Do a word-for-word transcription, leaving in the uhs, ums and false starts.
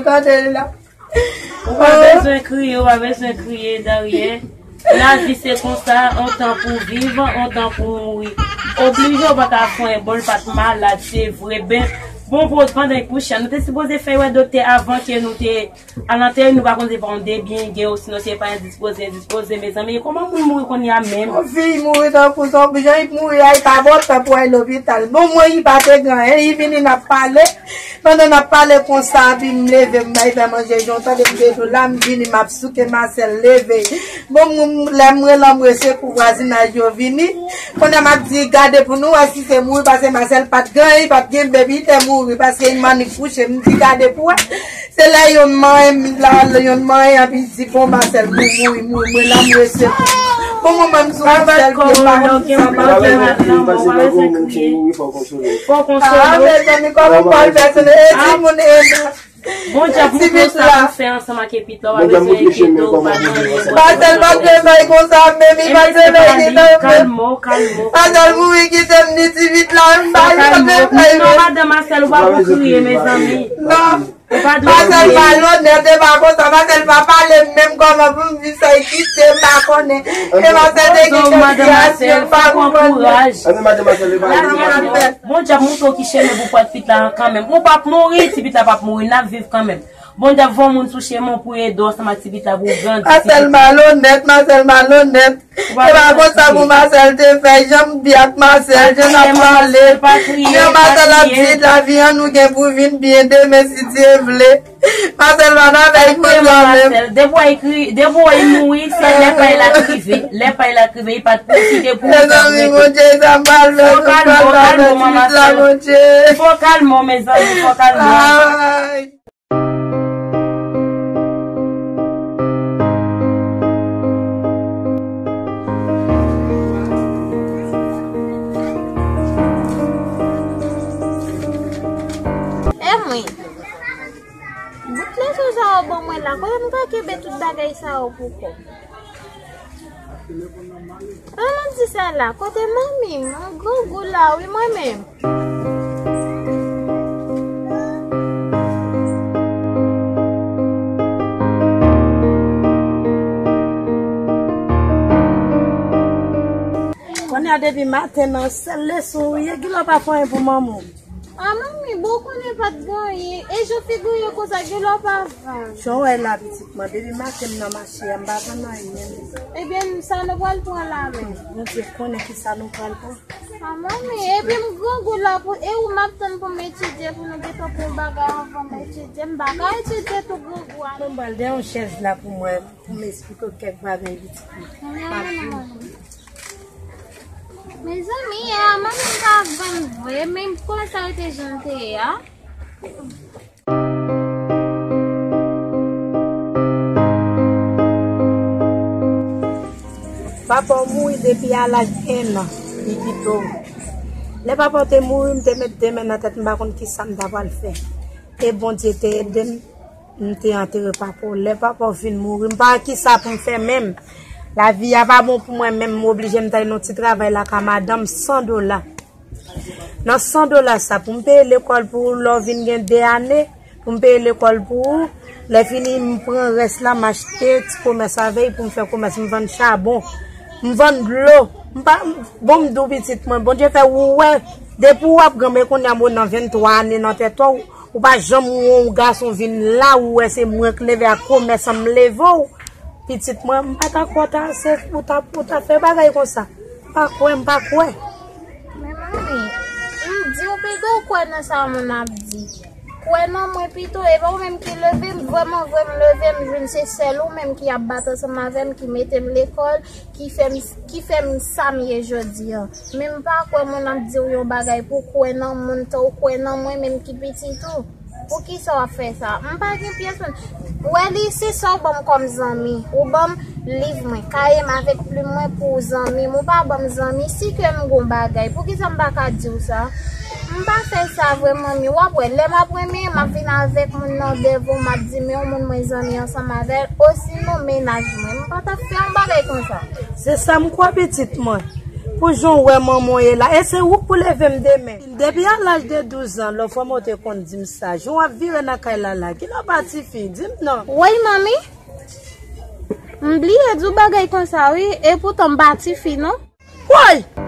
Tande l la. Ou pa bezwen kriye, ou pa bezwen kriye, Dariè. Lavi se konsa, on tan pou viv, on tan pou mouri. Oblije w pa ka fè yon bon, l pa t malad, se vre. Ben, bon, pou pandan l kouche a, nou te sipoze fè wè doktè avan ke nou te al antère, nou pa konn se pa yon debyen gen, osinon se pa endispoze, endispoze, mezanmi. Kòman moun mouri kounye a menm? Yon fi mouri tankou zonbi, jan li mouri a, li pa bon tan pou al lopital. Bon, mwen, li pa te gen anyen, li vini, n ap pale. Pandan n ap pale konsa, epi m leve, m bay fè manje, jan w tande m te di w la, m vini, m ap souke Masèl leve. Bon, m, lè m rele anmwese pou vwazinaj yo vini. Kounye a m ap di, gade pou nou wè si se mouri, paske Masèl pa t gen, li pa t gen bebe, li te mouri, paske li mannik kouche. M di, gade pou wè. Se lè yonn manyen m la, yonn manyen, epi di, bon, Masèl, mou-, mouri, mouri, mwen la, m rese. Bon, mwen, mwen, m sou Masèl, m pa konn sa m ap fè. Fò w konsole w. Ah, mezanmi, kòman m pral fè sa? E timoun, e Bondye ap montre w sa pou fè ansanm ak epi tò, pa bezwen enkyete w, pa gen anyen. Masèl pa t vle bay konsa, menm li pa t vle bay konsa. Kalme w, kalme w. Masèl mouri kite m ni ti vit la, m pa t vle bay. Non, madan Masèl, ou pa pou kriye, mezanmi. Non. Ou pa dwe kriye. Masèl pa lonèt, e pa konsa, Masèl pa pale m menm kòman pou m viv sa, li kite m, m pa konnen. E Masèl te gen kèk sitiyasyon, m pa konprann. Ann, madan Masèl, e pa Bondye ap montre w ki chemen pou pran ti pit la kanmenm. Ou p ap mouri, ti pit la p ap mouri, n ap viv kanmenm. Bondye ap voye yon moun sou chemen w pou ede w ansanm ak ti pit la pou w grandi. Masèl malonèt, Masèl malonèt. E pa konsa pou Masèl te fè, jan m byen ak Masèl, jan n ap pale, jan Masèl ap di lavi an nou gen pou vin byen demen si Dye vle. Masèl pa nan fè konsa menm. Depi w wè li kri-, depi w wè li mouri, se lè pa l ap rive. Lè pa l ap rive, li pa t pwofite pou ou. Mezanmi, Bondye, sa m pral fè, sa m pral fè, Bondye. Fò w kalme w, mezanmi, fò w kalme w. Ay. E mwen, bout leson sa yo ban mwen la, kote m ka kenbe tout bagay sa yo pou kò m? An, m ap di sa la, kote manmi m? An, grangou la, wi, mwen menm. Kounye a, depi maten nan, sèl leson w ye, genlè w pa fè anyen pou manman w. A, manmi, bon, ou konnen pa t gen anyen. E jan figi w ye konsa, genlè w pa vann. Jan w wè la, pitit mwen, depi maten m nan mache a, m pa vann anyen. Ebyen, sa nou pral pran la menm? Bondye konnen ki sa nou pral pran. A, manmi, epi m grangou la, pou, e ou m ap tann pou m etidye, pou nou gentan pran yon bagay anvan m etidye. M pa ka etidye tou grangou a. Bon, m pral dèyè yon chèz la pou mwen, pou m esplike w kèk bagay, pitit mwen. Mezanmi, a, manmi pa vann vre, men konsa yo te jan te ye a. Papa w mouri depi a laj en an, li kite w. Lè papa w te mouri, m te met de men nan tèt, m pa konn ki sa m ta pral fè. E Bondye te ede m, m te antere papa w. Lè papa w fin mouri, m pa wè ki sa pou m fè menm. Lavi a pa bon pou mwen menm, m oblije m t al nan ti travay lakay madanm, san dola. Nan san dola sa, pou m peye lekòl pou ou, lè w vin gen de ane, pou m peye lekòl pou ou, lè fini, m pran rès la, m achte ti komès avè l, pou m fè komès, m vann chabon, m vann dlo. M pa, bon, m di w pitit mwen, Bondye fè ou wè, depi w ap granmoun kounye a, m nan venntwa ane nan tèt ou, ou pa janm wè yon gason vin la, ou wè se mwen k leve ak komès an m leve w. Pitit mwen, m pa ta kwè w ta, se, ou ta, ou ta fè bagay konsa. M pa kwè, m pa kwè. Men manmi, m di w pito w kwè nan sa moun ap di. Kwè nan mwen pito, e pa ou menm ki leve m, vrèman vre m leve m jwenn se sèl ou menm ki ap bat ansanm avè m, ki mete m lekòl, ki fè m, ki fè m sa m ye jodi a. Men m pa kwè moun ap di w yon bagay pou w kwè nan moun, tan w kwè nan mwen menm ki pitit ou. Poukisa w ap fè sa? M pa gen pyès moun. Ou wè li, se sa w ban m kòm zanmi. Ou ban m liv mwen, kaye m avèk plim mwen pou w zanmi m. Ou pa ban m zanmi, si ke m gon bagay, poukisa m pa ka di w sa? M pa fè sa vre manmi. W ap wè, lè m ap renmen, m ap vin avèk moun nan devan w, m ap di, men yon moun mwen zanmi ansanm avè l, osinon mennaj mwen. M pa t ap fè yon bagay konsa. Se sa m kwè pitit mwen. Pou jan w wè manman w ye la, e se ou k pou leve m demen. Depi a laj de douz an, lòt fwa mwen te konn di m sa. Jan w ap vire nan kay la la, kilè w pa tifi? Di m non. Woy, manmi, m bliye di w bagay konsa, wi, epoutan m pa tifi, non. Woy!